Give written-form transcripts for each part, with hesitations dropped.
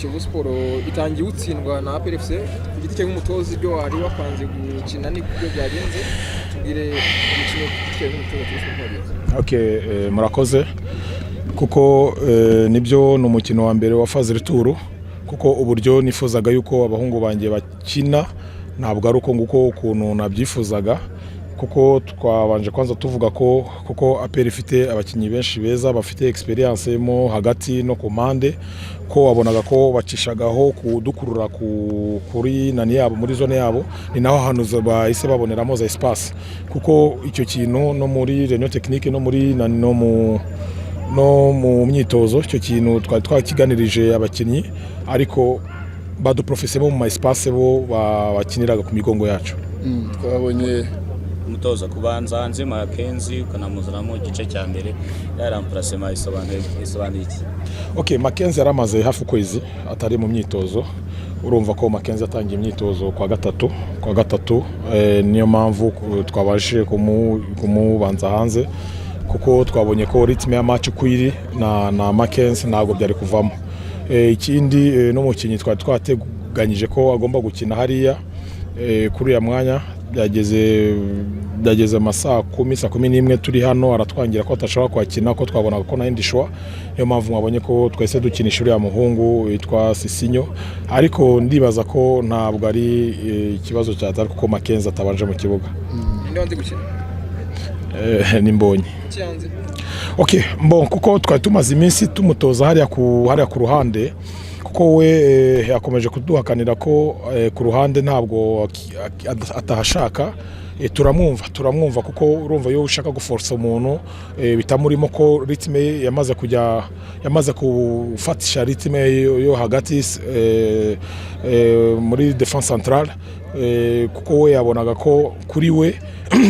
Kiyovu Sport itangiye utsindwa na APR FC. Ku giti cyawe nk'umutoza, ibyo wari wapanze gukina nibyo byagenze? Tubwire umukino ku giti cyawe nk'umutoza Kiyovu Sport wagenze. Okay, murakoze kuko nibyo, ni umukino wa mbere wa phase retour, kuko uburyo nifuzaga yuko abahungu banjye bakina ntabwo ari uko nguko ukuntu nabyifuzaga, kuko twabanje kwanza tuvuga ko kuko APR ifite abakinnyi benshi beza bafite experience mo hagati no ku mpande, ko wabonaga ko bacishagaho kudukurura kuri nani yabo, muri zone yabo. Ni naho hantu bahise baboneramo za espace, kuko icyo kintu no muri réunion technique, no muri nani, no mu myitozo, icyo kintu twari twakiganirije abakinnyi, ariko baduprofisemo mu ma espace bo bakiniraga ku migongo yacu. Twabonye Umutoza, kubanza hanze Makenzi ukanamuzanamo igice cya mbere, ya remplacement isobanuye iki? Okay, Makenzi yari amaze hafi ukwezi atari mu myitozo. Urumva ko Makenzi yatangiye imyitozo kwa gatatu, niyo mpamvu twabashije kumubanza hanze, kuko twabonye ko rythme ya match uko iri na Makenzi ntabwo byari kuvamo. Ikindi, n'umukinnyi twari twateganyije ko agomba gukina hariya kuri uriya mwanya, byageze amasaa 10, saa 11 turi hano, aratwangira ko atashobora kwakina, ko twabonaga ko nta yindi choix. Niyo mpamvu mwabonye ko twese dukinisha uriya muhungu witwa Sisinyo, ariko ndibaza ko ntabwo ari ikibazo cyatari kuko Makenzi atabanje mu kibuga. Ninde wanze gukina? Ni Mbonyi. Kuki yanze? Okay, bon, kuko twari tumaze iminsi tumutoza hariya ku ruhande, kuko we yakomeje kuduhakanira ko ku ruhande ntabwo atahashaka. Turamwumva kuko urumva iyo ushaka guforsa umuntu bitamurimo, ko rythme ye yamaze kujya, yamaze gufatisha rythme yo hagati muri défense centrale, kuko we yabonaga ko kuri we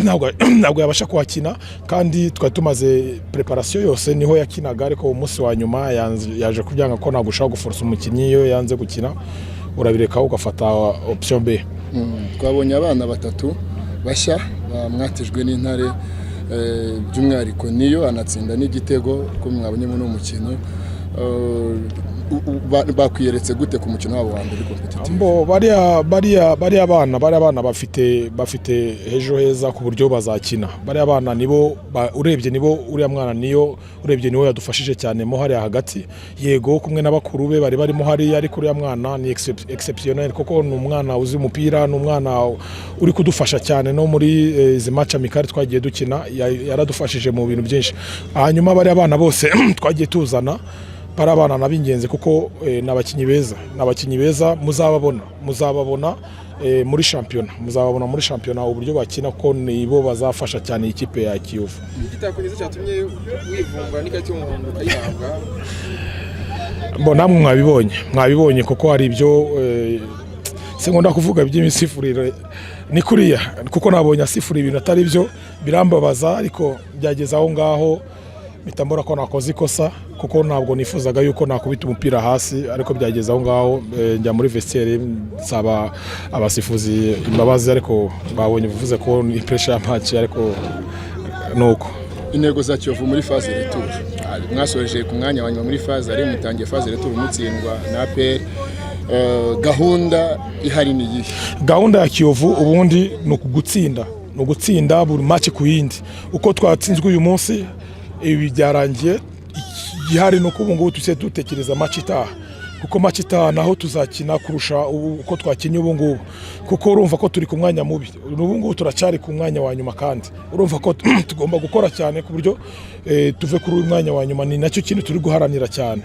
ntabwo yabasha kuhakina, kandi twari tumaze préparation yose niho yakinaga, ariko umunsi wa nyuma yaje kubyanga, ko ntabwo ushobora guforsa umukinnyi. Iyo yanze gukina urabireka ugafata option B. Twabonye abana batatu bashya bamwatijwe n'Intare, by'umwihariko niyo anatsinda n'igitego ko mwabonye muri uno mukino. Bakwiyeretse gute ku mukino wabo wa mbere competitive? Mbo bariya bana bafite ejo heza ku buryo bazakina. Bariya bana nibo urebye nibo, uriya mwana niyo urebye niwe yadufashije cyane mo hariya hagati. Yego, kumwe na bakuru be bari barimo hariya, ariko uriya mwana ni exceptionnel, kuko ni umwana uzi umupira, ni umwana uri kudufasha cyane no muri izi match amicale twagiye dukina, yaradufashije mu bintu byinshi. Hanyuma bariya bana bose twagiye tuzana, bari abana n'ab'ingenzi, kuko ni abakinnyi beza, ni abakinnyi beza. Muzababona muri shampiyona, muzababona muri shampiyona uburyo bakina, ko nibo bazafasha cyane ikipe ya Kiyovu. Igitako cyatumye wivumbura n'ikarita y'umuhondo ukayihabwa? Mbo namwe mwabibonye, kuko hari ibyo sinkunda kuvuga by'imisifurire, ni kuriya, kuko nabonye asifura ibintu atari byo, birambabaza, ariko byageze aho ngaho mpita mbona ko nakoze ikosa, kuko ntabwo nifuzaga yuko nakubita umupira hasi, ariko byageze aho ngaho, njya muri vestiaire nsaba abasifuzi imbabazi, ariko babonye bivuze ko ni pressure ya match, ariko nuko. Intego za Kiyovu muri phase retour? Mwasoje ku mwanya wa nyuma muri phase aller, mutangiye phase retour mutsindwa na APR. Gahunda ihari ni iyihe? Gahunda ya Kiyovu ubundi ni ukugutsinda, ni ugutsinda buri match ku yindi. Uko twatsinzwe uyu munsi, ibi byarangiye. Igihari ni uko ubu ngubu tusigaye dutekereza match itaha, kuko match itaha naho tuzakina kurusha uko twakinnye ubu ngubu, kuko urumva ko turi ku mwanya mubi ubu ngubu, turacyari ku mwanya wa nyuma, kandi urumva ko tugomba gukora cyane ku buryo tuve kuri uyu mwanya wa nyuma. Ni nacyo kintu turi guharanira cyane.